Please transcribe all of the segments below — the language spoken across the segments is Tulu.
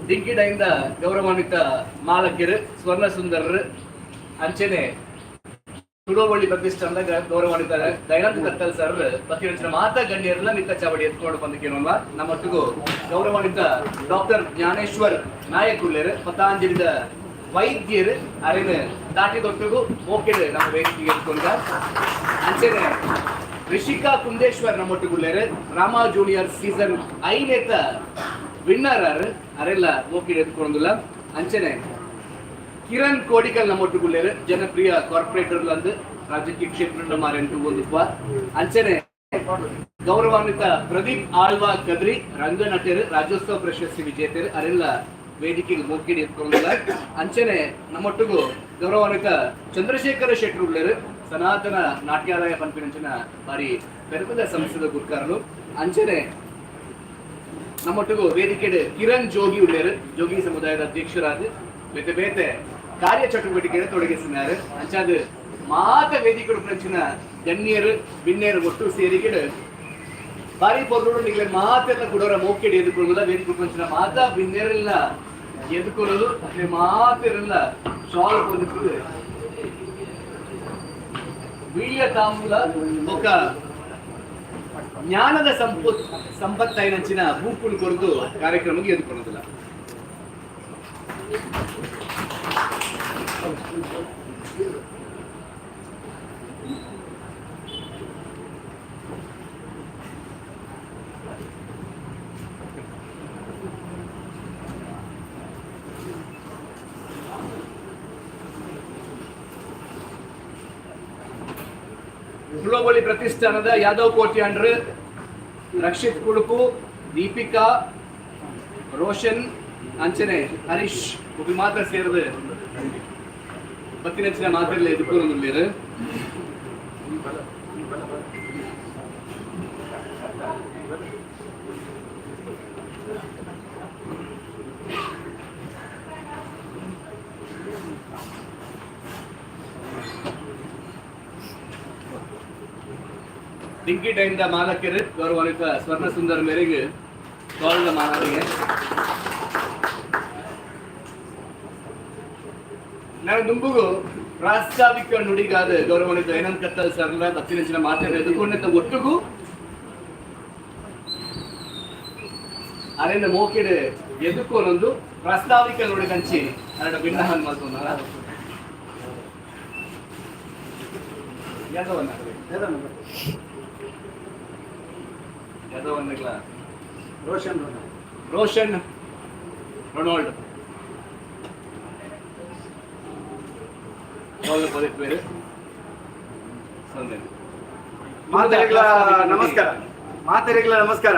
ಡಿಂಕಿಡೈಂದ ಗೌರವಾನ್ವಿತ ಮಾಲಕರು ಸ್ವರ್ಣ ಸುಂದರರು, ಅಂಚೆನೆ ತುಳುವಳ್ಳಿ ಪ್ರತಿಷ್ಠಾನದ ಗೌರವಾನ್ವಿತ ದಯಾನಂದ ಕತ್ತಲ್ ಸರ್ ಬತ್ತಿನಂಚಿನ ಮಾತಾ ಗಣ್ಯರೆಲ್ಲ ಮಿತ್ತ ಚಾವಡಿ ಎತ್ಕೊಂಡು ಬಂದಕ್ಕೇನಲ್ಲ. ನಮ್ಮೊಟ್ಟಿಗೂ ಗೌರವಾನ್ವಿತ ಡಾಕ್ಟರ್ ಜ್ಞಾನೇಶ್ವರ್ ನಾಯಕ್ ಉಲ್ಲೇರು, ಪತಾಂಜಲಿದ ವೈದ್ಯರು. ಅರಿನ ದಾಟಿ ದೊಟ್ಟಿಗೂ ಓಕೆಡು ನಮ್ಮ ವೇದಿಕೆಗೆ ಎತ್ಕೊಂಡ. ಅಂಚೆನೆ ರಿಷಿಕಾ ಕುಂದೇಶ್ವರ್ ನಮ್ಮೊಟ್ಟಿಗುಲ್ಲೇರು, ರಾಮ ಜೂನಿಯರ್ ಸೀಸನ್ 5ನೇತ ವಿನ್ನರ್ ಆರ್. ಅರೆಲ್ಲ ಓಕೆ ಎತ್ಕೊಂಡಿಲ್ಲ. ಅಂಚೆನೆ ಕಿರಣ್ ಕೋಡಿಕಲ್ ನಮ್ಮೊಟ್ಟುಗುಲ್ಲೇರು, ಜನಪ್ರಿಯ ಕಾರ್ಪೊರೇಟರ್ ಅಂದು ರಾಜಕೀಯ ಕ್ಷೇತ್ರ ಮಾರೆಂಟು ಒಂದು. ಅಂಚೆನೆ ಗೌರವಾನ್ವಿತ ಪ್ರದೀಪ್ ಆಳ್ವಾ ಕದ್ರಿ, ರಂಗನಟರು, ರಾಜ್ಯೋತ್ಸವ ಪ್ರಶಸ್ತಿ ವಿಜೇತರು, ಅರೆಲ್ಲ ವೇದಿಕೆಗೆ ಮೋಕಿಡಿ ಎತ್ಕೊಂಡಿಲ್ಲ. ಅಂಚೆನೆ ನಮ್ಮೊಟ್ಟಿಗೂ ಗೌರವಾನ್ವಿತ ಚಂದ್ರಶೇಖರ ಶೆಟ್ಟರು ಉಳ್ಳೇರು, ಸನಾತನ ನಾಟ್ಯಾಲಯ ಪನ್ಪಿನಂಚಿನ ಬಾರಿ ಪೆರುಮದ ಸಂಸ್ಥೆದ ಗುರ್ಕಾರರು. ಅಂಚೆನೆ ನಮ್ಮೊಟ್ಟಿಗೂ ವೇದಿಕೆಡ್ ಕಿರಣ್ ಜೋಗಿ ಉಳ್ಳೇರು, ಜೋಗಿ ಸಮುದಾಯದ ಅಧ್ಯಕ್ಷರಾದ ಬೇತೆ ಬೇತೆ ಕಾರ್ಯ ಚಟುವಟಿಕೆ ತೊಡಗಿಸಿದ್ದಾರೆ. ಅಂಚಾದ ಮಾತ ವೇದಿಕೆ ಪ್ರಚಿನ ಗಣ್ಯರು ಬಿನ್ನೇರು ಒಟ್ಟು ಸೇರಿಗೆಡು ಬಾರಿ ಪೊರ್ಲುಡು ನಿಗ್ಲೆ ಮಾತೆಲ್ಲ ಕುಡೋರ ಮೋಕೆಡ್ ಎದುಕೊಳ್ಳುವುದ. ವೇದಿಕೆ ಪ್ರಚಿನ ಮಾತಾ ಬಿನ್ನೇರೆಲ್ಲ ಎದುಕೊಳ್ಳೋದು, ಅಕ್ಲೆ ಮಾತೆಲ್ಲ ಶಾಲ್ ಪೊಂದಿತ್ತು, ವೀಳ್ಯ ತಾಂಬೂಲ ಬೊಕ್ಕ ಜ್ಞಾನದ ಸಂಪತ್ತೈನಂಚಿನ ಬೂಕುಲು ಕೊರದು ಕಾರ್ಯಕ್ರಮಕ್ಕೆ ಎದುಕೊಳ್ಳೋದಿಲ್ಲ. ತುಳುವಳ್ಳಿ ಪ್ರತಿಷ್ಠಾನದ ಯಾದವ್ ಕೋಟ್ಯಾಂಡ್ರು, ರಕ್ಷಿತ್ ಕುಡುಪು, ದೀಪಿಕಾ ರೋಷನ್, ಅಂಚನೆ ಹರೀಶ್ ಒಬ್ಬ ಮಾತ್ರ ಸೇರಿದ ಬತ್ತಿನಂಚಿನ ಮಾತ್ರಲ್ಲ ಎದುರ್ಕೊಂಡು. ಡಿಂಕಿ ಟೈಮ್ದ ಮಾಲಕರು ಗೌರವಾನ್ವಿತ ಸ್ವರ್ಣ ಸುಂದರ ಮೇರೆಗೆ ಗೌರವದ ಮಾನವರಿಗೆ. ನಾನು ದುಂಬುಗು ಪ್ರಾಸ್ತಾವಿಕ ನುಡಿಗಾದ ಗೌರವಾನ್ವಿತ ಏನಂತ ಕತ್ತಲ್ ಸರ್ಲ ಬತ್ತಿನಂಚಿನ ಮಾತಾಡ ಎದುರ್ಕೊಂಡಂತ ಒಟ್ಟುಗೂ ಅರೆನ ಮೋಕೆಡ್ ಎದುರ್ಕೊನೊಂದು ಪ್ರಾಸ್ತಾವಿಕ ನುಡಿಗಂಚಿ ಅರಡ ಭಿನ್ನ ಮಲ್ತೊಂದ. ಯಾದವನ್ನ ಯಾದವನ್ನಗ್ಲ. ರೋಷನ್. ರೋಷನ್ ರೊನಾಲ್ಡ್ ಪದಕ್ಕೆ ಸೊನ್ನೆ. ಮಾತೆರೆಗಳ ನಮಸ್ಕಾರ, ಮಾತೆರೆಗಳ ನಮಸ್ಕಾರ.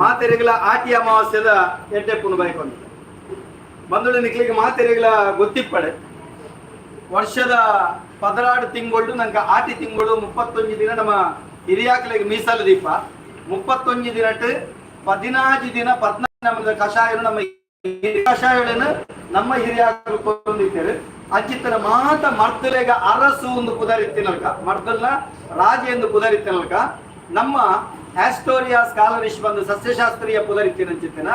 ಮಾತೆರೆಗಳ ಆಟಿ ಅಮಾವಾಸ್ಯದ ಎಡ್ಡೆ ಪುಣು ಬೈಕೊಂಡು ಬಂದುಳು. ನಿಕ್ಲಿಗೆ ಮಾತೆರೆಗಳ ಗೊತ್ತಿಪ್ಪಡೆ, ವರ್ಷದ 12 ತಿಂಗಳು ನಂಗೆ ಆಟಿ ತಿಂಗಳು 31 ದಿನ ನಮ್ಮ ಹಿರಿಯಾಕಲಿಗೆ ಮೀಸಲು ದೀಪ. 31 ದಿನಟ್ 14 ದಿನ 14 ಕಷಾಯ, ನಮ್ಮ ಕಷಾಯಗಳನ್ನು ನಮ್ಮ ಹಿರಿಯಾಕಲು ಕೊಂದಿತ್ತೇವೆ. ಅಜ್ಜಿತ್ತನ ಮಾತ ಮರ್ದಲೆಗ ಅರಸು ಒಂದು ಪುದರಿತ್ತಿನಲ್ಕ, ಮರ್ದಲ್ನ ರಾಜ ಎಂದು ಪುದರಿತ್ತಿನಲ್ಕ, ನಮ್ಮ ಆಸ್ಟೋರಿಯಾ ಸ್ಕಾಲರಿಶ್ ಬಂದು ಸಸ್ಯಶಾಸ್ತ್ರೀಯ ಪುದರಿತ್ತಿನಂಚಿತ್ತಿನ,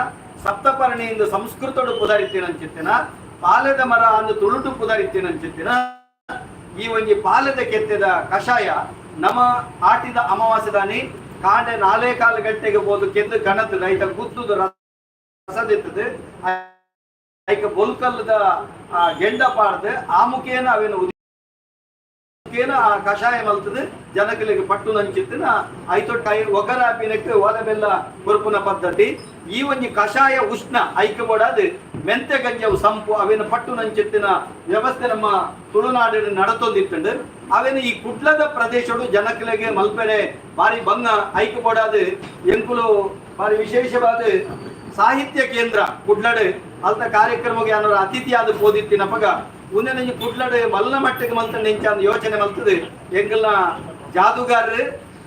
ಸಪ್ತಪರ್ಣಿ ಎಂದು ಸಂಸ್ಕೃತಡು ಪುದರಿತ್ತಿನಂಚಿತ್ತಿನ, ಪಾಲೆದ ಮರ ಅಂದು ತುಳುಟು ಪುದರಿತ್ತಿನಂಚಿತ್ತಿನ ಈ ಒಂಜಿ ಪಾಲೆದ ಕೆತ್ತೆದ ಕಷಾಯ ನಮ್ಮ ಆಟಿದ ಅಮಾವಾಸ್ಯದಾನಿ ಕಾಂಡೆ 4.25 ಗಂಟೆಗೆ ಹೋದು ಕೆದ್ದು ಕಣತದ ಐತ ಗುದ್ದುದು ರಸದಿತ್ತದ ಐಕ ಬೊಲ್ಕಲ್ಲದ ಗೆಂಡ ಪಾಡ್ದು ಆ ಮುಖೇನ ಅವೇನು ಮುಖೇನ ಆ ಕಷಾಯ ಮಲ್ತದ ಜನಕಲಿಗೆ ಪಟ್ಟು ನಂಚಿತ್ತಿನ ಐತೊಟ್ಟ ಒಗರಾಪಿನಕ್ಕೆ ಓಲೆ ಬೆಲ್ಲ ಕೊರ್ಪುನ ಪದ್ಧತಿ. ಈ ಒಂಜಿ ಕಷಾಯ ಉಷ್ಣ, ಐಕ ಬೋಡಾದು ಮೆಂತೆ ಗಂಜವು ಸಂಪು ಅವೇನು ಪಟ್ಟು ನಂಚಿತ್ತಿನ ವ್ಯವಸ್ಥೆ ನಮ್ಮ ತುಳುನಾಡಿನ ನಡತೊಂದಿತ್ತಂಡು. ಅವೇನು ಈ ಕುಡ್ಲದ ಪ್ರದೇಶಡು ಜನಕಲಿಗೆ ಮಲ್ಪೆರೆ ಬಾರಿ ಬಂಗ. ಐಕ ಬೋಡಾದು ಎಂಕುಲು ಬಾರಿ ವಿಶೇಷವಾದ ಸಾಹಿತ್ಯ ಕೇಂದ್ರ ಕುಡ್ಲಡು ಅಲ್ತ ಕಾರ್ಯಕ್ರಮಕ್ಕೆ ಅನ್ನೋರು ಅತಿಥಿಯಾದ ಪೋದಿತ್ತಿನಪಗ ಉಂದೆನಂಜಿ ಕುಡ್ಲಡು ಮಲ್ಲ ಮಟ್ಟಕ್ಕೆ ಮಲ್ತ ನಿಂಚ ಯೋಚನೆ ಮಲ್ತದೆ. ಎಂಕಲ್ನ ಜಾದುಗಾರರು,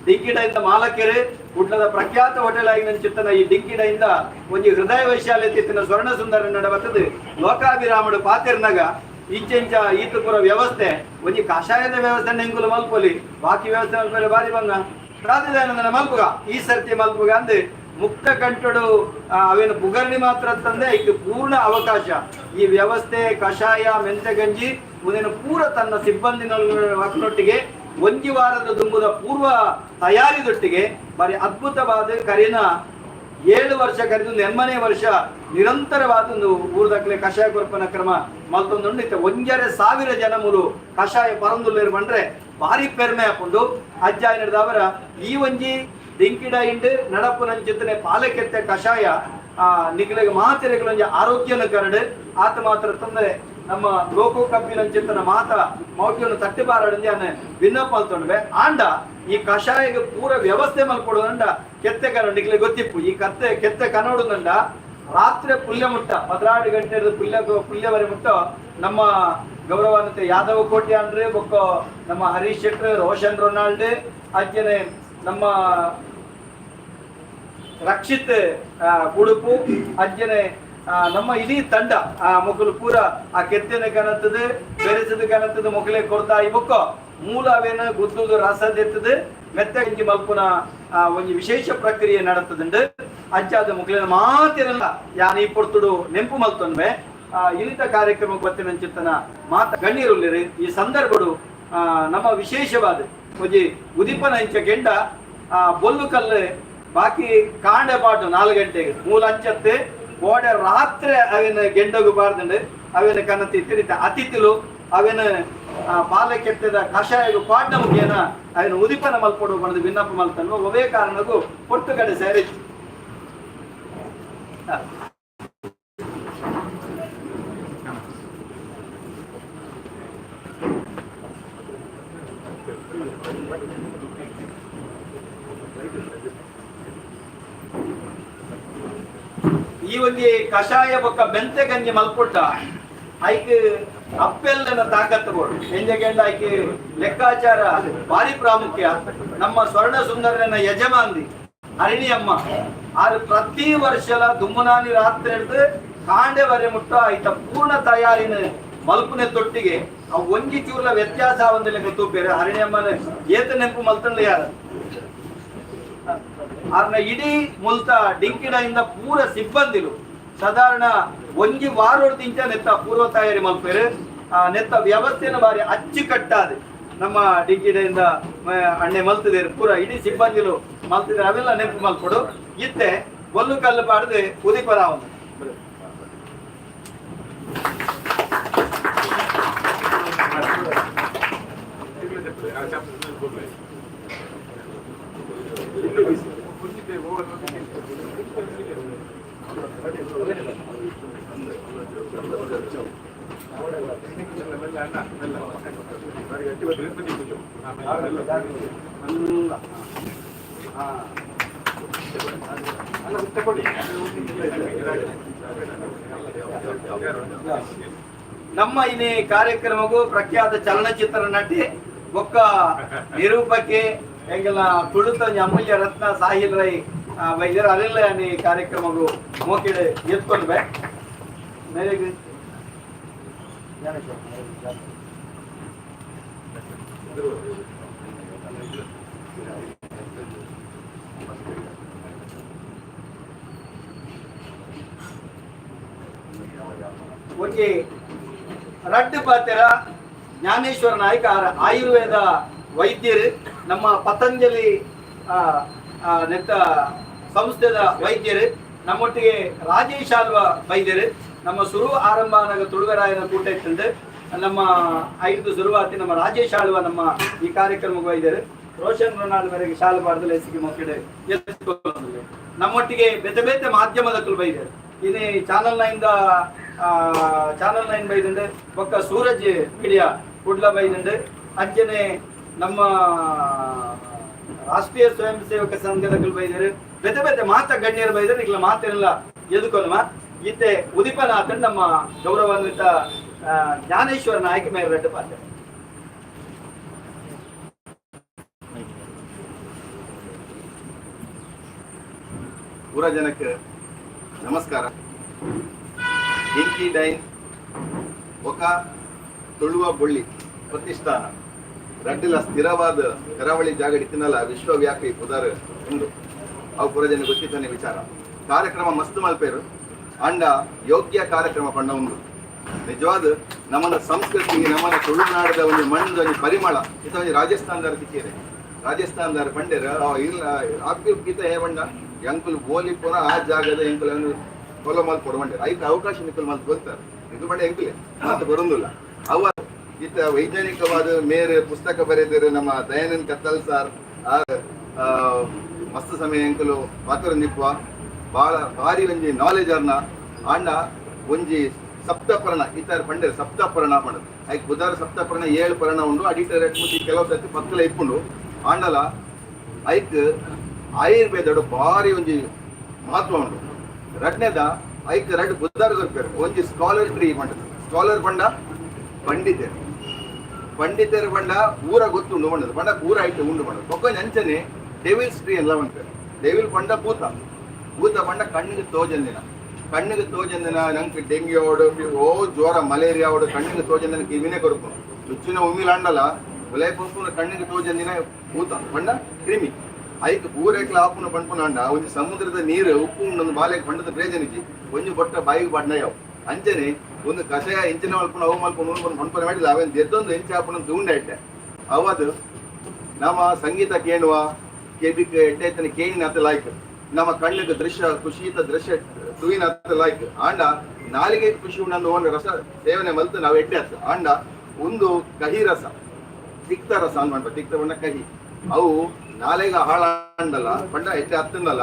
ಡಿಂಕಿಡೈಂದ ಮಾಲಕರು, ಕುಡ್ಲದ ಪ್ರಖ್ಯಾತ ಹೋಟೆಲ್ ಆಗಿ ಚಿತ್ತನ ಈ ಡಿಂಕಿಡೈಂದ ಒಂಜಿ ಹೃದಯ ವೈಶಾಲ್ಯತೆ ಇತ್ತಿನ ಸ್ವರ್ಣ ಸುಂದರ ನಡಬತ್ತದು ಲೋಕಾಭಿರಾಮಡು ಪಾತಿರ್ನಗ ಇಂಚ ಈತಪುರ ವ್ಯವಸ್ಥೆ ಒಂಜಿ ಕಷಾಯದ ವ್ಯವಸ್ಥೆ ಎಂಕುಲು ಮಲ್ಪೊಲಿ, ಬಾಕಿ ವ್ಯವಸ್ಥೆ ಮಲ್ಪೊಲಿ ಬಾರಿ ಬಂಗ ಪ್ರಾತಿದಾನಂದನ ಮಲ್ಪುಗ, ಈ ಸರ್ತಿ ಮಲ್ಪುಗ ಅಂದು. ಮುಕ್ತ ಕಂಠಡು ಅವೇನು ಪುಗರ್ಣಿ ಮಾತ್ರ ತಂದೆ ಐಕ್ ಪೂರ್ಣ ಅವಕಾಶ. ಈ ವ್ಯವಸ್ಥೆ ಕಷಾಯ ಮೆಂತೆಗಂಜಿ ಉದೇನು ಪೂರ ತನ್ನ ಸಿಬ್ಬಂದಿನೊಟ್ಟಿಗೆ ಒಂಜಿ ವಾರದ ದುಂಬುದ ಪೂರ್ವ ತಯಾರಿದೊಟ್ಟಿಗೆ ಬಾರಿ ಅದ್ಭುತವಾದ ಕರಿನ 7 ವರ್ಷ ಕರೆದು 8ನೇ ವರ್ಷ ನಿರಂತರವಾದ ಒಂದು ಊರ್ದಕ್ಲೆ ಕಷಾಯ ಕೊರ್ಪನ ಕ್ರಮ ಮಲ್ತೊಂದು 1,500 ಜನ ಮೂರು ಕಷಾಯ ಪರಂದುಲ್ಲೇರು ಬಂದ್ರೆ ಭಾರಿ ಪೆರ್ಮೆ ಹಾಕೊಂಡು ಅಜ್ಜ ಅವರ ಈ ಒಂಜಿ ದಿಂಕಿಡ ಇಂಡು ನಡಪು ನಂಚಿತ್ತನೆ ಪಾಲಕೆತ್ತೆ ಕಷಾಯ ನಿಗಲಿಗೆ ಮಾತೆರೆಗಳೊಂಜಿ ಆರೋಗ್ಯನ ಕರಡು ಆತ ಮಾತ್ರ ತಂದ್ರೆ ನಮ್ಮ ಲೋಕೋ ಕಬ್ಬಿನಂಚಿತ್ತನ ಮಾತ ಮೌಢ್ಯವನ್ನು ತಟ್ಟಿಬಾರಡಂಜಿ ಅನ್ನ ವಿನ್ನಪ ಮಲ್ತೊಂಡ್ವೆ. ಆಂಡ ಈ ಕಷಾಯಗೆ ಪೂರ ವ್ಯವಸ್ಥೆ ಮಲ್ಕೊಡುವಂಡ ಕೆತ್ತೆ ಕರ ನಿಗ್ಲೆ ಗೊತ್ತಿಪ್ಪು. ಈ ಕತ್ತೆ ಕೆತ್ತೆ ಕನ್ನಡುದಂಡ ರಾತ್ರಿ ಪುಲ್ಯ ಮುಟ್ಟ 12 ಗಂಟೆ ಪುಲ್ಯ ಪುಲ್ಯವರೆ ಮುಟ್ಟ ನಮ್ಮ ಗೌರವಾನ್ವಿತ ಯಾದವ ಕೋಟಿ ಅಂದ್ರೆ ಬೊಕ್ಕ ನಮ್ಮ ಹರೀಶ್ ಶೆಟ್ರ್, ರೋಷನ್ ರೊನಾಲ್ಡ್, ಅಜ್ಜನೆ ನಮ್ಮ ರಕ್ಷಿತ್ ಉಡುಪು, ಅಜ್ಜನೆ ನಮ್ಮ ಇಡೀ ತಂಡ ಆ ಮೊಕಲು ಪೂರ ಆ ಕೆತ್ತನೆ ಕನತ್ತದು ಬೆರೆಸದು ಕನತ್ತದು ಮೊಕಲೆ ಕೊಡ್ತಾ ಈ ಬೊಕ್ಕ ಮೂಲ ಅವೇನ ಗುದ್ದುದು ರಸದೆತ್ತದು ಮೆತ್ತ ಇಂಜಿ ಮಲ್ಪುನ ಒಂಜಿ ವಿಶೇಷ ಪ್ರಕ್ರಿಯೆ ನಡತದುಂಡು. ಅಂಚಾದ ಮೊಕಲಿನ ಮಾತಿರಲ್ಲ ಯಾನ್ ಈ ಪೊರ್ತುಡು ನೆಂಪು ಮಲ್ತೊನ್ವೆ. ಇನಿತ ಕಾರ್ಯಕ್ರಮ ಬತ್ತಿನಂಚಿತ್ತನ ಮಾತ ಗಣ್ಯರುಲ್ಲಿರಿ. ಈ ಸಂದರ್ಭಡು ನಮ್ಮ ವಿಶೇಷವಾದ ಒಂಜಿ ಉದಿಪನ ಇಂಚ ಗೆಂಡ ಬೊಲ್ಲು ಕಲ್ಲು ಬಾಕಿ ಕಾಂಡೆ ಪಾಟು 4 ಗಂಟೆಗೆ ಮೂಲ ಅಂಚತ್ತೆ ಕೋಡೆ ರಾತ್ರಿ ಅವಿನ ಗೆಂಡಗು ಬಾರ್ದಂಡು ಅವಿನ ಕನ್ನತಿ ತಿರಿತ ಅತಿಥಿಲು ಅವಿನ ಪಾಲಕೆತ್ತದ ಕಷಾಯಗು ಪಾಡ್ನ ಮುಖೇನ ಅವಿನ ಉದಿಪನ ಮಲ್ಪೊಡು ಬಣದು ವಿನ್ನಪ ಮಲ್ತನ್ನು ಒವೇ ಕಾರಣಕ್ಕೂ ಪೊಟ್ಟು ಕಡೆ ಸೇರಿ. ಈ ಒಂಜಿ ಕಷಾಯ ಬೊಕ್ಕ ಮೆಂತೆ ಗಂಜಿ ಮಲ್ಪುಟ್ಟ ಐಕ್ ಅಪ್ಪೆಲ್ಲನ ತಾಕತ್ತು ಬೋಡು ಎಂಜಗೆಂಡ ಐಕ್ ಲೆಕ್ಕಾಚಾರ ಭಾರಿ ಪ್ರಾಮುಖ್ಯ. ನಮ್ಮ ಸ್ವರ್ಣ ಸುಂದರನ ಯಜಮಾನ್ದಿ ಹರಿಣಿ ಅಮ್ಮ ಆರು ಪ್ರತಿ ವರ್ಷಲ ದುಮ್ಮನಾನಿ ರಾತ್ರಿ ಹಿಡ್ದು ಕಾಂಡೆ ವರೆ ಮುಟ್ಟ ಐತ ಪೂರ್ಣ ತಯಾರಿನ ಮಲ್ಪುನೆ ತೊಟ್ಟಿಗೆ ಅವು ಒಂಜಿ ಚೂರ್ಲ ವ್ಯತ್ಯಾಸ ಒಂದಿಲ್ಲ ಗೊತ್ತುಪೇರು. ಹರಿಣಿ ಅಮ್ಮನ ಏತ ನೆಂಪು ಮಲ್ತಂಡ್ಲ ಯಾರು ಆರ್ನ ಇಡೀ ಮುಲ್ತ ಡಿಂಕಿಡ ಪೂರ ಸಿಬ್ಬಂದಿಲು ಸಾಧಾರಣ ಒಂಜಿ ವಾರೋಡ್ದಿಂಚ ನೆತ್ತ ಪೂರ್ವ ತಯಾರಿ ಮಲ್ಪೇರು. ನೆತ್ತ ವ್ಯವಸ್ಥೆನ ಬಾರಿ ಅಚ್ಚುಕಟ್ಟಾದ ನಮ್ಮ ಡಿಂಕಿಡೆಯಿಂದ ಅಣ್ಣೆ ಮಲ್ತಿದ್ದೇರು ಪೂರ ಇಡೀ ಸಿಬ್ಬಂದಿಲು ಮಲ್ತಿದ್ದಾರೆ ಅವೆಲ್ಲ ನೆನಪು ಮಲ್ಪಡು. ಇತ್ತೆ ಒಲ್ಲು ಕಲ್ಲು ಪಾಡ್ದು ಉದಿಪರಾವನು. ನಮ್ಮ ಇಲ್ಲಿ ಕಾರ್ಯಕ್ರಮಕ್ಕೂ ಪ್ರಖ್ಯಾತ ಚಲನಚಿತ್ರ ನಟಿ ಬೊಕ್ಕ ನಿರೂಪಕಿ ಎಂಗೆಲ್ಲ ತುಳುತ ಅಮೂಲ್ಯ ರತ್ನ ಸಾಹಿಲ್ ರೈ ವೈದ್ಯರು ಅಲ್ಲೆಲ್ಲ ಈ ಕಾರ್ಯಕ್ರಮಗೂ ಮೋಕಿಡೆ ಎತ್ಕೊಂಡ್ಬೆ ಮೇರೆಗೆ. ಒಂಜಿ ರಡ್ಡು ಪಾತೆರ ಜ್ಞಾನೇಶ್ವರ ನಾಯ್ಕ ಆಯುರ್ವೇದ ವೈದ್ಯರು, ನಮ್ಮ ಪತಂಜಲಿ ನೆತ್ತ ಸಂಸ್ಥೆದ ವೈದ್ಯರು, ನಮ್ಮೊಟ್ಟಿಗೆ ರಾಜೇಶ್ ಆಲ್ವ ವೈದ್ಯರು. ನಮ್ಮ ಸುರು ಆರಂಭ ಆನಗ ತುಳುವರಾಯನ ಕೂಟ ಇತ್ತಂದು ನಮ್ಮ ಐದು ಶುರುವಾತಿ ನಮ್ಮ ರಾಜೇಶ್ ಆಳ್ವ ನಮ್ಮ ಈ ಕಾರ್ಯಕ್ರಮಕ್ಕೆ ವೈದ್ಯರು. ರೋಷನ್ ರೊನಾಲ್ಡ್ ವರೆಗೆ ಶಾಲು ಬಾರ್ದಲ ಎಸಿಗೆ ಮಕ್ಕಳು ನಮ್ಮೊಟ್ಟಿಗೆ ಬೇತೆ ಬೇತೆ ಮಾಧ್ಯಮದ ವೈದ್ಯರು. ಇನ್ನು ಚಾನಲ್ ನೈನ್ ಚಾನಲ್ 9 ಬೈದಂಡೆ ಬೊಕ್ಕ ಸೂರಜ್ ಮೀಡಿಯಾ ಕುಡ್ಲ ಬೈದಂಡೆ ಅಂಚನೆ ನಮ್ಮ ರಾಷ್ಟ್ರೀಯ ಸ್ವಯಂ ಸೇವಕ ಸಂಘದ ಬೈದರು ಬೇತೆ ಬೇತೆ ಮಾತ ಗಣ್ಯರು ಬೈದರೆ ನಿಕ್ಲ ಮಾತೇನಿಲ್ಲ ಎದುಕೊಲ್ಮ. ಇತ್ತೆ ಉದಿಪನಾಥನ್ ನಮ್ಮ ಗೌರವಾನ್ವಿತ ಜ್ಞಾನೇಶ್ವರ ನಾಯಕ ಮೇರೆ ರೆಡ್ಡು ಪಾತ್ರ. ಪೂರ ಜನಕ್ಕೆ ನಮಸ್ಕಾರ. ಡಿಂಕಿ ಡೈನ್ ಒಕ ತುಳುವ ಬೊಳ್ಳಿ ಪ್ರತಿಷ್ಠಾನ ರಡ್ಡಿಲ ಸ್ಥಿರವಾದ ಕರಾವಳಿ ಜಾಗಡಿ ತಿನ್ನಲ ವಿಶ್ವವ್ಯಾಪಿ ಪುದಾರ್ ಉಂಡು. ಅವು ಪೂರ ಜನ ಗೊತ್ತಿದ್ದಾನೆ ವಿಚಾರ. ಕಾರ್ಯಕ್ರಮ ಮಸ್ತ್ ಮಲ್ಪೇರು ಅಂಡ ಯೋಗ್ಯ ಕಾರ್ಯಕ್ರಮ ಪಂಡ ಉಂಡು. ನಿಜವಾದ ನಮ್ಮನ ಸಂಸ್ಕೃತಿ, ನಮ್ಮನ ತುಳುನಾಡದ ಒಂದು ಮಣ್ಣದ ಒಂದು ಪರಿಮಳ ಇತ್ತ ಒಂಜಿ ರಾಜಸ್ಥಾನದಾರ ಸಿಕ್ಕಿದೆ. ರಾಜಸ್ಥಾನದಾರ ಪಂಡೇರು ಇಲ್ಲ ಗೀತ ಹೇ ಬಂಡ ಎಂಕುಲು ಬೋಲಿ ಪುನ ಆ ಜಾಗದ ಎಂಕುಲು ಫಾಲೋ ಮಲ್ಪೊಡು ಬಂಡೇರು. ಐಕ್ ಅವಕಾಶ ನಿಕುಲು ಮಲ್ತ್ ಗೊತ್ತಾರೆ ಇದು ಬಂಡೆ ಎಂಕುಲೆ ಮತ್ತೆ ಬರೋದಿಲ್ಲ. ಅವ ಇತ್ತ ವೈಜ್ಞಾನಿಕವಾದ ಮೇರೆ ಪುಸ್ತಕ ಬರೆದಿರು ನಮ್ಮ ದಯಾನಂದ್ ಕತ್ತಲ್ ಸರ್. ಆ ಮಸ್ತ್ ಸಮಯ ಎಂಕುಲು ಪಾತ್ರ ನಿಪ್ಪುವ ಬಾಳ ಭಾರಿ ಒಂಜಿ ನಾಲೆಜ್ ಅರ್ನ. ಆಂಡ ಒಂಜಿ ಸಪ್ತಪರ್ಣ ಇತ್ತಾರೆ ಪಂಡೇರು, ಸಪ್ತಪರ್ಣ ಪಂಡದು. ಐಕ್ ಬುಧಾರ ಸಪ್ತಪರ್ಣ 7 ಪರ್ಣ ಉಂಡು. ಅಡಿಟರ್ ಮುಂಚೆ ಕೆಲವು ಸರ್ತಿ ಪಕ್ಕಲ ಇಪ್ಪುಂಡು. ಆಂಡಲ ಐಕ್ ಆಯುರ್ವೇದಡು ಭಾರಿ ಒಂಜಿ ಮಹತ್ವ ಉಂಡು. ರಡ್ನೇದ ಐಕ್ ರಡ್ ಬುದ್ಧಾರ ಕೊರ್ಪೇರು. ಒಂಜಿ ಸ್ಕಾಲರ್ ಟ್ರೀ ಪಂಡದು. ಸ್ಕಾಲರ್ ಪಂಡ ಪಂಡಿತರು. ಪಂಡಿತರು ಪಂಡ ಊರ ಗೊತ್ತುಂಡು ಪಂಡದು. ಪಂಡ ಊರ ಐಟ್ ಉಂಡು ಪಂಡದು. ಬೊಕ್ಕ ಅಂಚನೆ ಡೆವಿಲ್ಸ್ ಟ್ರೀ ಎಲ್ಲ ಉಂಟು. ಡೆವಿಲ್ ಪಂಡ ಭೂತ, ಭೂತ ಪಂಡ ಕಣ್ಣಿಗೆ ತೋಜಂದಿನ. ಕಣ್ಣಿಗೆ ತೋಜಂದಿನ ನಂಗೆ ಡೆಂಗ್ಯೂ ಅವಡು, ಓ ಜ್ವರ, ಮಲೇರಿಯಾ ಅವಡು, ಕಣ್ಣಿಗೆ ತೋಜಂದಿನ ಕಿವಿನೇ ಕೊರಪು ರುಚಿನ ಉಮಿಲಾಂಡಲ ಉಲೈ ಪೋಪುನ ಕಣ್ಣಿಗೆ ತೋಜಂದಿನ ಭೂತ ಪಂಡ ಕ್ರಿಮಿ. ಐಕ್ ಪೂರೈಕ್ಲ ಆಪುನ ಪನ್ಪುನಾಂಡ ಒಂಜಿ ಸಮುದ್ರದ ನೀರು ಉಪ್ಪು ಉಂಡು ಬಾಲೆಗ್ ಪಂಡದ ಪ್ರಯೋಜನಕ್ಕೆ ಒಂಜಿ ಬೊಟ್ಟ ಬಾಯಿಗೆ ಬಣ್ಣ ಯಾವ. ಅಂಚನೆ ಒಂದು ಕಷಾಯ ಇಂಚಿನ ಮಲ್ಪುನ ಅವು ಮಲ್ಪುನ ಉಂಡು ಪನ್ಪುನ ಮಾಡಿದ ಅವೇನು ಎದ್ದೊಂದು ಎಂಚ ಆಪುನ ಉಂಡ ಇಟ್ಟೆ. ಅವದು ನಮ್ಮ ಸಂಗೀತ ಕೇಳುವ ಕೆಬಿಕ್ ಎಡ್ಡೈತನ ಕೇಣಿನ ಲಾಯ್ಕ್, ನಮ್ಮ ಕಣ್ಣಿಗೆ ದೃಶ್ಯ ಖುಷಿತ ದೃಶ್ಯ ತುವಿನ ಲಾಯ್ಕ್. ಆಂಡ ನಾಲಿಗೆ ಖುಷಿ ಉಂಡು ಒಂದು ರಸ ಸೇವನೆ ಮಲ್ತು ನಾವು ಎಡ್ಡೆ ಆತು. ಆಂಡ ಒಂದು ಕಹಿ ರಸ, ತಿಕ್ತ ರಸ ಅನ್ಬಂಟ. ತಿಕ್ತ ಬಣ್ಣ ಕಹಿ, ಅವು ನಾಲೆಗ ಹಾಳಾಂಡಲ್ಲ ಪಂಡ ಎಡ್ಡೆ ಹತ್ತಂದಲ್ಲ,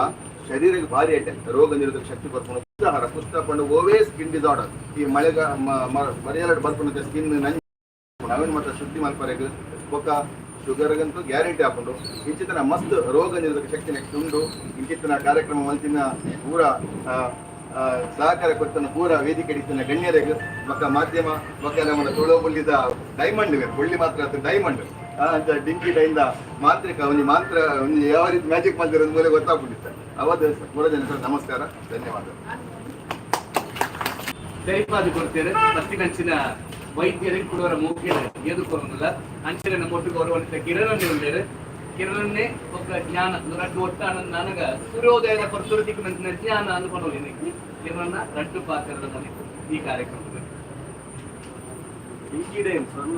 ಶರೀರಕ್ಕೆ ಭಾರಿ ಎಡ್ಡೆ, ರೋಗ ನಿರೋಧಕ ಶಕ್ತಿ ಬರ್ಕೊಂಡು. ಕುಷ್ಠ, ಕುಷ್ಠ ಪಂಡ ಓವೇ ಸ್ಕಿನ್ ಡಿಸಾರ್ಡರ್, ಈ ಮಳೆಗ ಮರೆಯಲಡ್ ಬರ್ಕೊಂಡು ಸ್ಕಿನ್ ನಂಜ್ ಅವೇನು ಮಾತ್ರ ಶುದ್ಧಿ ಮಲ್ಪರೆಗ್. ಬೊಕ್ಕ ಶುಗರ್ಗಂತೂ ಗ್ಯಾರಂಟಿ ಹಾಕೊಂಡು ಇಂಚಿತನ ಮಸ್ತ್ ರೋಗ ನಿರೋಧಕ ಶಕ್ತಿ ನೆಕ್ಸ್ಟ್ ಉಂಡು. ಇಂಚಿತನ ಕಾರ್ಯಕ್ರಮ ಮಲ್ತಿನ ಪೂರ ಸಹಕಾರ ಕೊಡ್ತಾನ ಪೂರ ವೇದಿಕೆ ಹಿಡಿತನ ಗಣ್ಯರಿಗೆ, ಬೊಕ್ಕ ಮಾಧ್ಯಮ, ಬೊಕ್ಕ ನಮ್ಮ ತುಳುಬುಳ್ಳಿದ ಡೈಮಂಡ್, ಬುಳ್ಳಿ ಮಾತ್ರ ಅದು ಡೈಮಂಡ್ ಅಂತ ಡಿಂಕಿ ಡೈಂದ ಮಾಂತ್ರಿಕ ಒಂದು ಮಾಂತ್ರ ಒಂದು ಯಾವ ರೀತಿ ಮ್ಯಾಜಿಕ್ ಮಾಡ್ತಾರೆ ಮೇಲೆ ಗೊತ್ತಾಗ್ಬಿಟ್ಟಿತ್ತು ಅವತ್ತು. ಪೂರ ಜನರ ನಮಸ್ಕಾರ, ಧನ್ಯವಾದ. ತೆರಿಪಾದು ಕೊಡ್ತೇವೆ. ಬಸ್ತಿನಂಚಿನ ವೈದ್ಯರಿಗೆ ಕೊಡುವರ ಮೂಗಿನ ಎದುರ್ಕೊಳ್ಳೋದಿಲ್ಲ. ಅಂಚನೆ ನಮ್ಮ ಒಟ್ಟು ಗೌರವಾನ್ವಿತ ಕಿರಣನ್ನೇ ಉಳ್ಳೇರು. ಕಿರಣನ್ನೇ ಒಬ್ಬ ಜ್ಞಾನ ರಡ್ಡು ಒಟ್ಟಾನ ನನಗ ಸೂರ್ಯೋದಯದ ಪರ್ತುರದಿಕ್ಕು ನಂಚಿನ ಜ್ಞಾನ ಅನ್ಕೊಂಡು ಕಿರಣನ ರಡ್ಡು ಪಾತ್ರದ ಮನೆ ಈ ಕಾರ್ಯಕ್ರಮದಲ್ಲಿ. ಡಿಂಕಿ ಡೈನ್ ಸ್ವರ್ಣ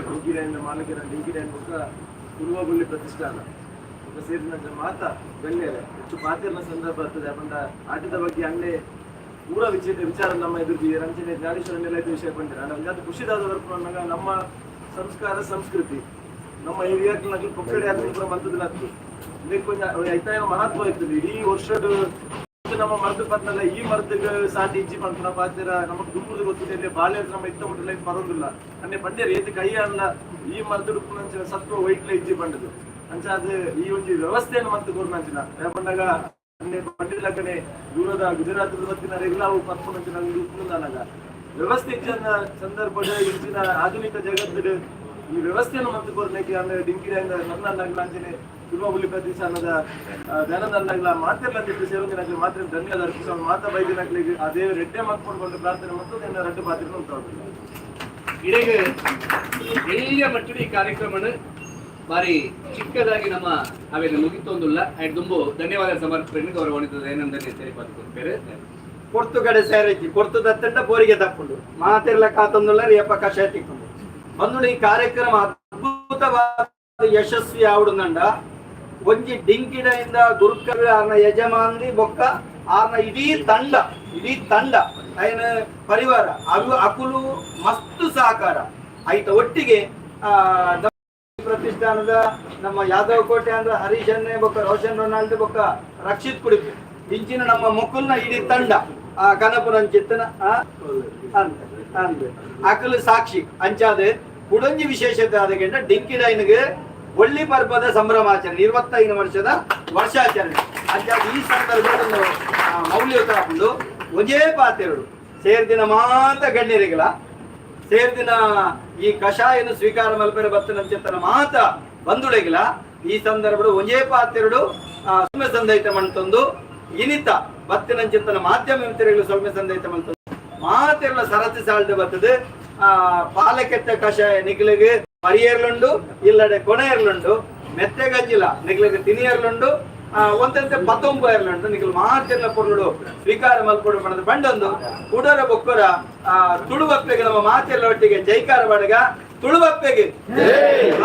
ಡಿಂಕಿ ಡೈನ್ ಮಾಲೀಕರ ಡಿಂಕಿ ಡೈನ್ ಬೊಕ್ಕ ಕುರುವಗುಳ್ಳಿ ಪ್ರತಿಷ್ಠಾನ ಬೊಕ್ಕ ಸೇರಿದಂತೆ ಮಾತ ಗಣ್ಯರೇ, ಹೆಚ್ಚು ಪಾತಿರ್ನ ಸಂದರ್ಭ ಬರ್ತದೆ. ಪಂಡ ಆಟದ ಬಗ್ಗೆ ಅಂಡೆ ಪೂರ ವಿಚಾರ ವಿಚಾರ ನಮ್ಮ ಎದುರು ರಂಜನೆ ಜ್ಞಾನೇಶ್ವರ ನೆಲದ ವಿಷಯ ಬಂದಿರ. ನಮ್ಗೆ ಅದು ಖುಷಿದಾದ ಬರ್ಪುನಗ ನಮ್ಮ ಸಂಸ್ಕಾರ ಸಂಸ್ಕೃತಿ ನಮ್ಮ ಹಿರಿಯರ್ನ ಪೊಕ್ಕಡೆ ಆದ್ರೆ ಪೂರ ಮಂತದಿಲ್ಲ. ಇದಕ್ಕೆ ಕೊಂಚ ಐತಾಯ ಮಹತ್ವ ಇರ್ತದೆ. ಇಡೀ ವರ್ಷದ ನಮ್ಮ ಮರ್ದು ಪತ್ನಲ್ಲ ಈ ಮರ್ದಿಗೆ ಸಾಟಿ ಇಜ್ಜಿ ಪನ್ಪುನ ಪಾತೆರ ನಮಕ್ ದುಂಬುದು ಗೊತ್ತಿದೆ. ಬಾಳೆ ನಮ್ಮ ಇತ್ತ ಮುಟ್ಟಲ ಪರೊಂದಿಲ್ಲ. ಅಂಡೆ ಪಂಡ್ಯರ್ ಏತ್ ಕೈ ಅಲ್ಲ ಈ ಮರ್ದು ಉಪ್ಪುನಂಚಿನ ಸತ್ವ ವೈಟ್ಲ ಇಜ್ಜಿ ಪಂಡದು. ಅಂಚ ಅದು ಈ ಒಂಜಿ ವ್ಯವಸ್ಥೆಯನ್ನು ಮಂತ್ ಕೊರ್ನಂಚಿನ ಪಂಡಾಗ ಅಂಡೆ ಪಂಡಿಲಕ್ಕನೆ ದೂರದ ಗುಜರಾತ್ ಬತ್ತಿನ ರೆಗ್ಲಾವು ಪರ್ಪುನಂಚಿನ ಉಪ್ಪುನಂದಾನಗ ವ್ಯವಸ್ಥೆ ಇಜ್ಜನ್ನ ಸಂದರ್ಭದ ಇಂಚಿನ ಆಧುನಿಕ ಜಗತ್ತಿನ ಈ ವ್ಯವಸ್ಥೆಯನ್ನು ಮಂತ್ ಕೊರ್ನಕ್ಕೆ ಅಂದ್ರೆ ಡಿಂಕಿಡಿಯಿಂದ ನನ್ನ ಅಂಚನೆ ತಿರುಮಬುಲಿ ಪ್ರತಿಷ್ಠಾನದ ದಯಾನಂದ ಮಾತೆಲ್ಲ ಸೇರುವಂತೆ ಮಾತ್ರ ಧನ್ಯವಾದ ಅರ್ಪಿಸುವ. ಮಾತಾ ಬೈದಿನಕ್ಲಿಗೆ ಆ ದೇವರು ಎಡ್ಡೆ ಮತ್ಕೊಂಡು ಪ್ರಾರ್ಥನೆ ಮತ್ತು ನಿನ್ನ ರಡ್ಡು ಪಾತ್ರೆ ಉಂಟಾಗುದಿಲ್ಲ. ಇಡೀ ಎಲ್ಲಿಯ ಮಟ್ಟಿಗೆ ಈ ಕಾರ್ಯಕ್ರಮನ ಬಾರಿ ಚಿಕ್ಕದಾಗಿ ನಮ್ಮ ಅವೆಲ್ಲ ಮುಗಿತೊಂದುಲ್ಲ. ದುಂಬು ಧನ್ಯವಾದ ಸಮರ್ಪಣೆ ಗೌರವಾನ್ವಿತ ದಯಾನಂದನೆ ತೆರಿಪಾದು ಕೊಡ್ತೇವೆ. ಪೊರ್ತು ಕಡೆ ಸೇರೈತಿ ಪೊರ್ತು ದತ್ತಂಡ ಬೋರಿಗೆ ತಪ್ಪುಂಡು ಮಾತಿರ್ಲ ಕಾತೊಂದುಲ್ಲ ರಿಯಪ್ಪ ಕಷಾಯ ತಿಕ್ಕೊಂಡು ಬಂದು. ಈ ಕಾರ್ಯಕ್ರಮ ಅದ್ಭುತವಾದ ಯಶಸ್ವಿ ಆವಡುಂದಂಡ ಒಂಜಿ ಡಿಂಕಿಡೆಯಿಂದ ಗುರುಕರ್ ಆರ್ನ ಯಜಮಾನ್ದಿ ಬೊಕ್ಕ ಆರ್ನ ಇಡೀ ತಂಡ, ಇಡೀ ತಂಡ ಅಯ್ಯನ ಪರಿವಾರ ಅವು ಅಕುಲು ಮಸ್ತ್ ಸಹಕಾರ ಆಯ್ತ. ಒಟ್ಟಿಗೆ ನಮ್ಮ ಪ್ರತಿಷ್ಠಾನದ ನಮ್ಮ ಯಾದವ್ ಕೋಟೆ ಅಂದ್ರೆ ಹರೀಶ್ ಅನ್ನೆ ಬೊಕ್ಕ ರೋಷನ್ ರೊನಾಲ್ಡ್ ಬೊಕ್ಕ ರಕ್ಷಿತ್ ಕುಡಿಪಿ ಇಂಚಿನ ನಮ್ಮ ಮುಕುಲ್ನ ಇಡೀ ತಂಡ ಆ ಕನಪುರಂಚಿತ್ತನ ಅಂತ ಅಂದ್ ಅಕಲು ಸಾಕ್ಷಿ. ಅಂಚಾದ ಕುಡಂಜಿ ವಿಶೇಷತೆ ಆದಗೆಂಡ ಡಿಂಕಿ ಡೈನ್ಗೆ ಒಳ್ಳಿ ಪರ್ಬದ ಸಂಭ್ರಮಾಚರಣೆ, 25 ವರ್ಷದ ವರ್ಷಾಚರಣೆ. ಅಂಚಾದ ಈ ಸಂದರ್ಭದಲ್ಲಿ ಒಂದು ಮೌಲ್ಯಯುತ ಹಾಕೊಂಡು ಒಂಜೇ ಪಾತೆರಡು ಸೇರ್ದಿನ ಮಾತ ಗಣ್ಯರಿಗಳ, ಸೇರ್ದಿನ ಈ ಕಷಾಯನು ಸ್ವೀಕಾರ ಮಲ್ಪೆರ ಬತ್ತನಂಚೆತ್ತನ ಮಾತ ಬಂದುಡೆಗಿಲ ಈ ಸಂದರ್ಭಡು ಒಂಜೇ ಪಾತೆರಡು ಸೊಲ್ಮೆ ಸಂದೈತ ಮಂತೊಂದು ಇನಿತ ಬತ್ತಿನಂಚಿತ್ತನ ಮಾಧ್ಯಮ ಮಿತ್ರಗಳು ಸೊಲ್ಮೆ ಸಂದೈತ ಮಂತೊಂದು ಮಾತೆಲ್ಲ ಸರತಿ ಸಾಲ್ಡ್ ಬರ್ತದೆ. ಆ ಪಾಲಕೆತ್ತ ಕಷಾಯ ನಿಗ್ಲಿಗೆ ಪರಿಯರ್ಲುಂಡು, ಇಲ್ಲಡೆ ಕೊನೆಯರ್ಲುಂಡು. ಮೆತ್ತೆ ಗಂಜಿಲ ನಿಗ್ಲಿಗೆ ತಿನಿಯರ್ಲುಂಡು. ಒಂದಂತೆ ಪತ್ತೊಂಬ ಇರಲಂಟು ನಿಕಲ್ ಮಾತೆಲ್ಲ ಪೊರ್ಲುಡು ಸ್ವೀಕಾರ ಮಲ್ಪೊಡು ಪಣದ ಬಂಡೊಂದು ಕುಡರ ಬೊಕ್ಕರ ತುಳುವಪ್ಪೆಗೆ ನಮ್ಮ ಮಾತೆಲ್ಲ ಒಟ್ಟಿಗೆ ಜೈಕಾರ ಬಡಗ ತುಳುವಪ್ಪೆಗೆ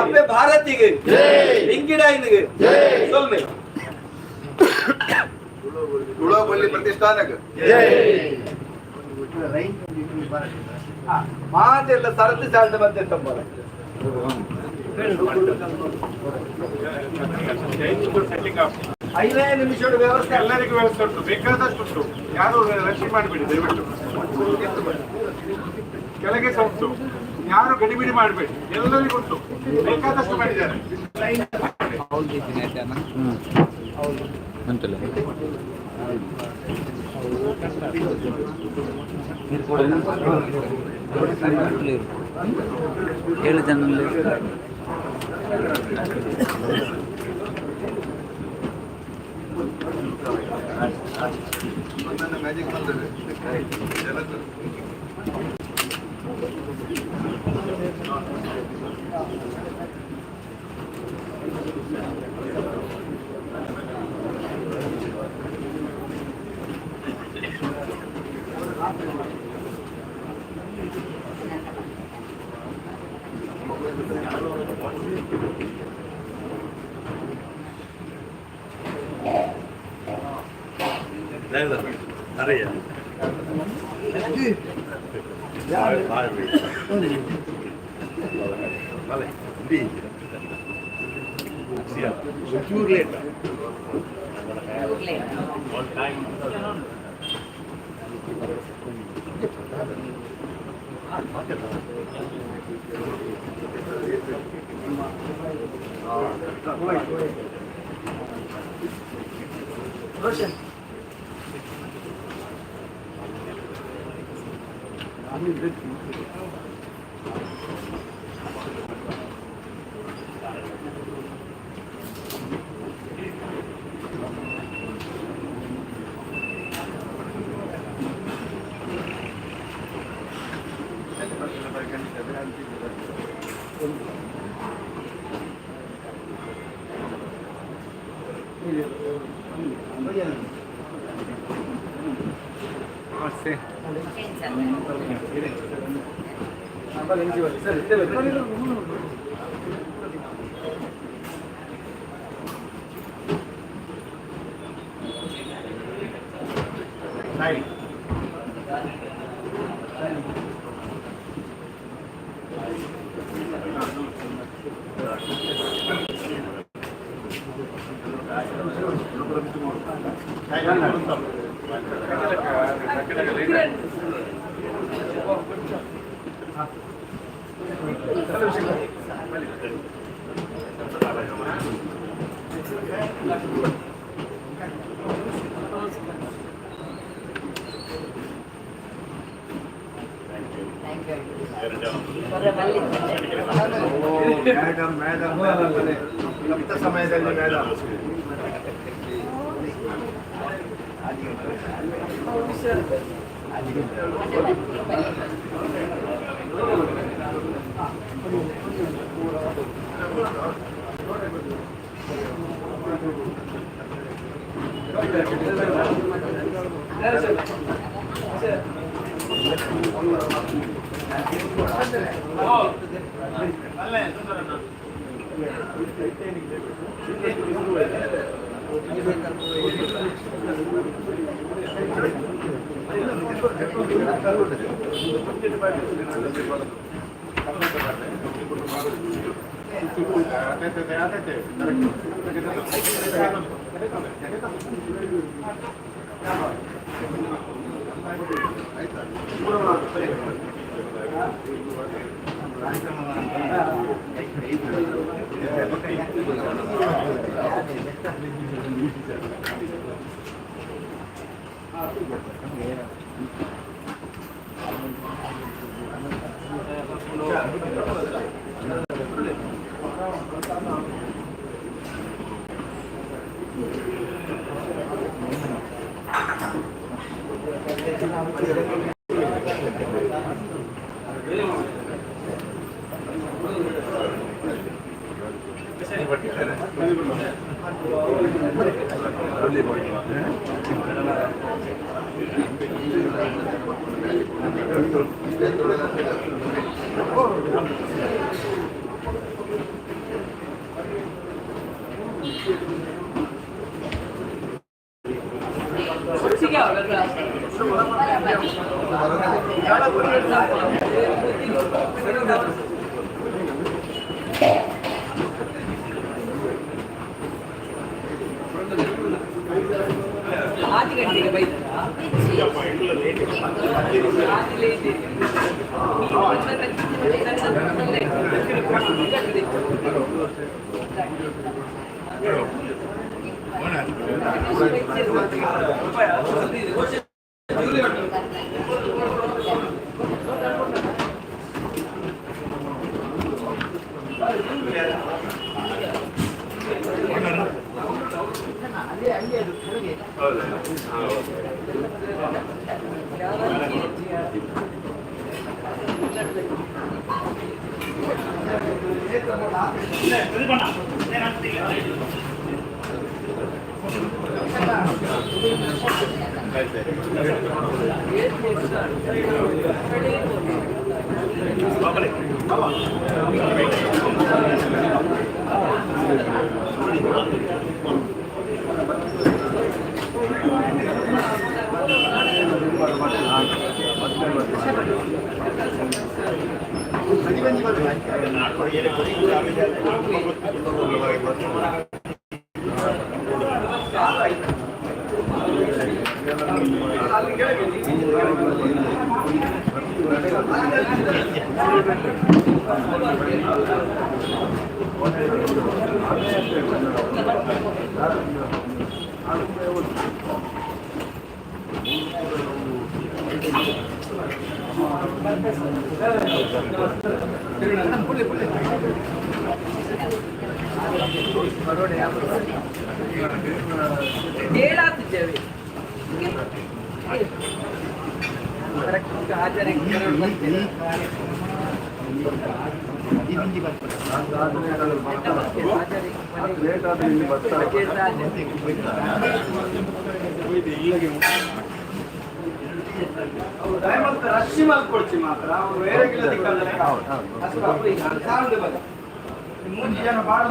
ಅಪ್ಪೆ ಭಾರತಿಗೆ ಲಿಂಗಿಡಾಯಿನಿಗೆ ಸೊಲ್ಮೆ ತುಳುವಳ್ಳಿ ಪ್ರತಿಷ್ಠಾನಕ್ಕೆ ಮಾತೆಲ್ಲ ಸರತಿ ಸಾಲ್ದ ಬಂದೆ ತಂಬರ ಐದೇ ನಿಮಿಷದ ವ್ಯವಸ್ಥೆ. ಎಲ್ಲರಿಗೂ ವ್ಯವಸ್ಥೆ ಉಂಟು, ಬೇಕಾದಷ್ಟು ಉಂಟು. ಯಾರು ರಕ್ಷಣೆ ಮಾಡಬೇಡಿ ದಯವಿಟ್ಟು. ಕೆಳಗೆ ಸಹ ಉಂಟು, ಯಾರು ಗಡಿಬಿಡಿ ಮಾಡಬೇಡಿ. ಎಲ್ಲರಿಗೂ ಉಂಟು, ಬೇಕಾದಷ್ಟು ಮಾಡಿದ್ದಾರೆ. ಏಳು ಜನ. ಒಂದೊಂದು ಮ್ಯಾಜಿಕ್ ಬಂದದೆ ಜನದ್ದು. ರೋಷನ್. ಮೇಡಮ್ ಮೇಡಮ್ ಸೂಕ್ತ ಸಮಯದಲ್ಲಿ ಮೇಡಮ್. ರಶ್ ಮಲ್ಕೊಡ್ಚಿ ಮಾತ್ರ ಅವರು ಬೇರೆ ಮೂರು ಜನ ಬಾಳ.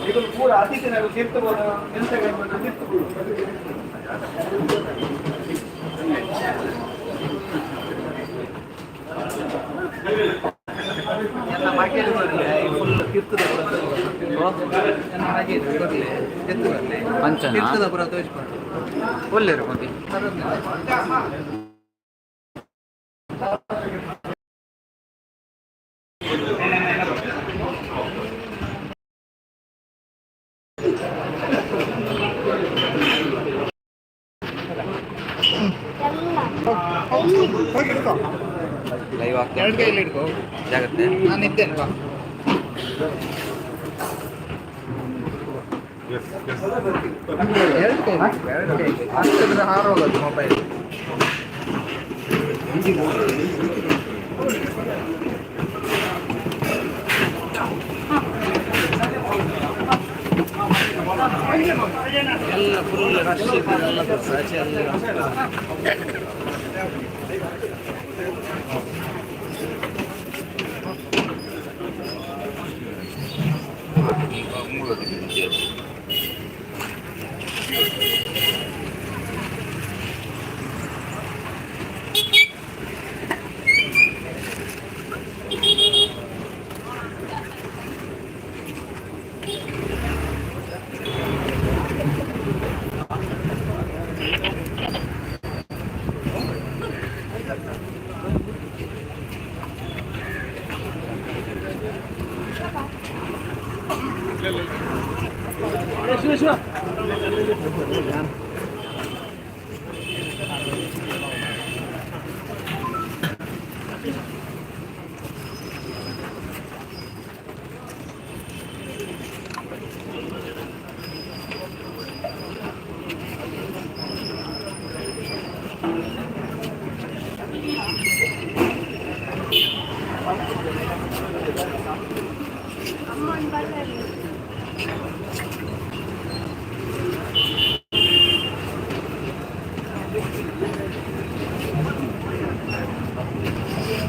ಇದನ್ನು ಪೂರ ಅತಿಥಿನರು ತೀರ್ಥ ಎಂತ ತೀರ್ಥ. ಅಂಚನ ಒಲ್ಲೆರು ಮತಿ. ಲೈವ್ ಆಗ್ತಾ. ಎರಡು ಕೈಯಲ್ಲಿ ಹಿಡ್ಕೋ. ಜಾಗ್ರತೆ. ನಾನು ಇದ್ದೇನೆ, ಬಾ. ಎರಡು ಕೈ, ಎರಡು ಕೈ ಹತ್ತಿದ್ರೆ ಹಾರೋಗದು ಮೊಬೈಲ್. ಎಲ್ಲ ಫುಲ್ ರಶ್ ಎಲ್ಲ ಆಚೆ ಎಲ್ಲ.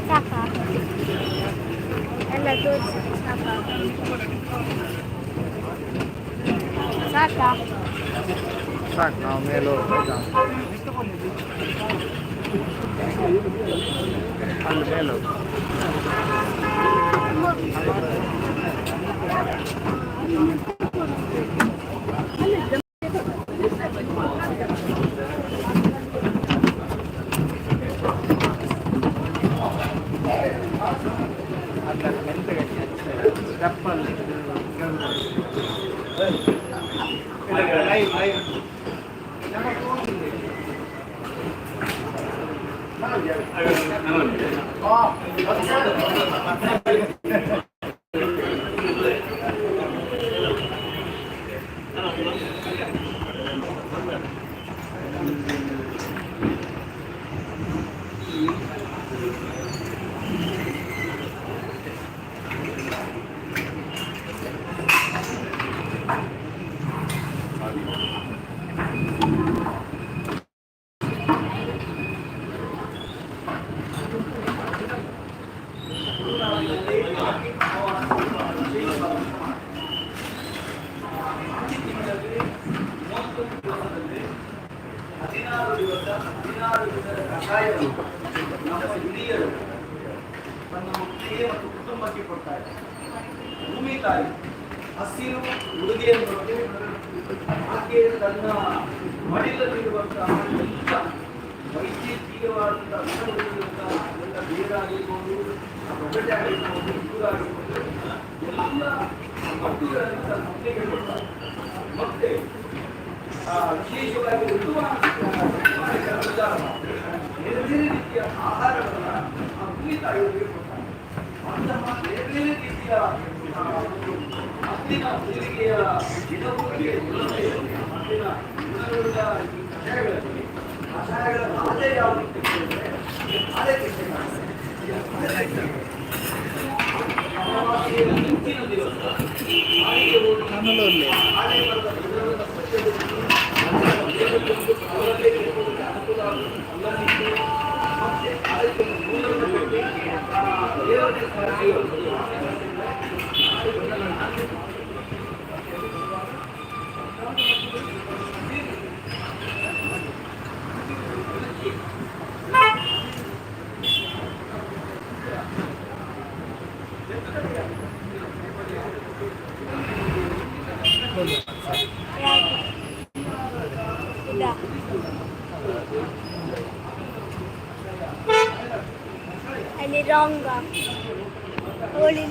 ಸಾಕಾ? ಎಲ್ಲ ತೋರಿಸಿ. ಸಾಕಾ? ಸಾಕಾ? ಸಾಕು, ನಾವು ಮೇಲೆ ಹೋಗ್ಬೇಕಾ? ಅಲ್ಲಿ ಮೇಲೆ ಹೋಗು. ಸ್ಟೆಪ್ಪಲ್ಲಿ. 31 ದಿವಸದಲ್ಲಿ 16 ದಿವಸ, 16 ವಿಧದ ಕಷಾಯವನ್ನು ನಮ್ಮ ಹಿರಿಯರು ತನ್ನ ಮಕ್ಕಳಿಗೆ ಮತ್ತು ಕುಟುಂಬಕ್ಕೆ ಕೊಡ್ತಾರೆ. ಭೂಮಿ ತಾಯಿ ಹಸಿರು ಉಡುಗೆಯನ್ನು ತೊಟ್ಟು ಆಕೆ ತನ್ನ ಮಡಿಲಲ್ಲಿರುವಂತಹ ಎಲ್ಲ ವೈದ್ಯಕೀಯವಾದಂತಹ ಗುಣಗಳಿರುವಂತಹ ಎಲ್ಲ ಬೇರಾಗಿರ್ಬೋದು, ತೊಗಟೆ ಆಗಿರ್ಬೋದು, ಆಗಿರ್ಬೋದು, ಎಲ್ಲ ಮಕ್ಕಳುಗಳನ್ನು ತನ್ನ ಮಕ್ಕಳಿಗೆ ಕೊಡ್ತಾರೆ. ಮತ್ತೆ ವಿಶೇಷವಾಗಿ ಋತುಮಾನ ಅನುಸಾರ ಬೇರೆ ಬೇರೆ ರೀತಿಯ ಆಹಾರವನ್ನು ಆ ಭೂಮಿ ತಾಯಿಯವರಿಗೆ ಕೊಡ್ತಾರೆ. ಅಂತಹ ಬೇರೆ ಬೇರೆ ರೀತಿಯ ಒಂದು ಮದ್ದಿನ ಮೂಲಿಕೆಯ ಗಿಡಮೂಲಿಕೆ ಮದ್ದಿನ ಗುಣಗಳುಳ್ಳ ಈ ಕಷಾಯಗಳಲ್ಲಿ ಕಷಾಯಗಳ ರಾಜ ಯಾವುದು ಅಂತ ಕೇಳಿದ್ರೆ ಹಾಳೆ ಕಷಾಯ. ಅಮಾವಾಸ್ಯೆಯ ಹಿಂದಿನ ದಿವಸ ಹಾಳಿಗೆ ಹೋಗಿ ಹಾಳೆ ಮರದ ಬುಡವನ್ನು ಸ್ವಚ್ಛಗೊಳಿಸಿ ಅವರಲ್ಲೇ ಕಟ್ಟುವುದಕ್ಕೆ ಅನುಕೂಲ ಆಗುವಂತೆ ಕಲ್ಲನ್ನಿಟ್ಟು ಮತ್ತೆ ಅದಕ್ಕೆ ಒಂದು ನೂಲನ್ನು ಕಟ್ಟಿ ಆ ದೇವರಿಗೆ ಸ್ಮರಿಸಿ. ಯಾವ್ದು? ಇದಾ? ಅಲ್ಲಿ ರಾಂಗ್ ಹೋಳಿ.